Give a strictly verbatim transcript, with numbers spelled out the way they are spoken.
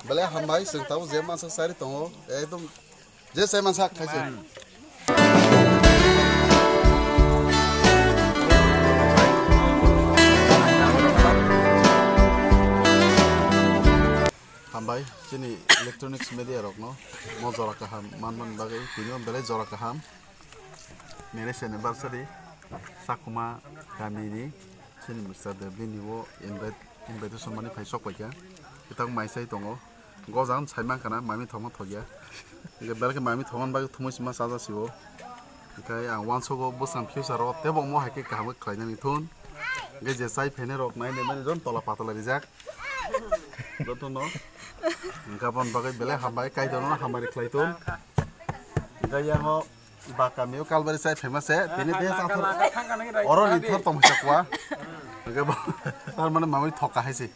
Belai hambai, chwng tabuk je mansak chari tongo, ekdom je chai mansak khaise. Hambai, chini electronics media rokno mo jora kaham manmani bagwi tini o belai jora kaham. Marriage anniversary Sakuma kamini chini Mister Dev bini o invite, invitation mani phai sok paikha. Kitak mai sai tongo. Gojang sai mankha na mami thokma thokya. Hingke belai khe mami thokmani bagwi thumui sima chaja sibo. Hingke ang uansugo bwsang future o tebo omo hai khe kaham khe khlainani thun. Hingke je chai phainai rok nai nai mani jon tola patala rijak. Jotono. Hingke aboni bagwi belai hambai, Kaitorno hambai khlai thun. Hingke yango ba kamio kalbari chai phaima se, tini de chathar oro ni thor tong sa kwa. Hingke bo tar mane mami thok kahai se.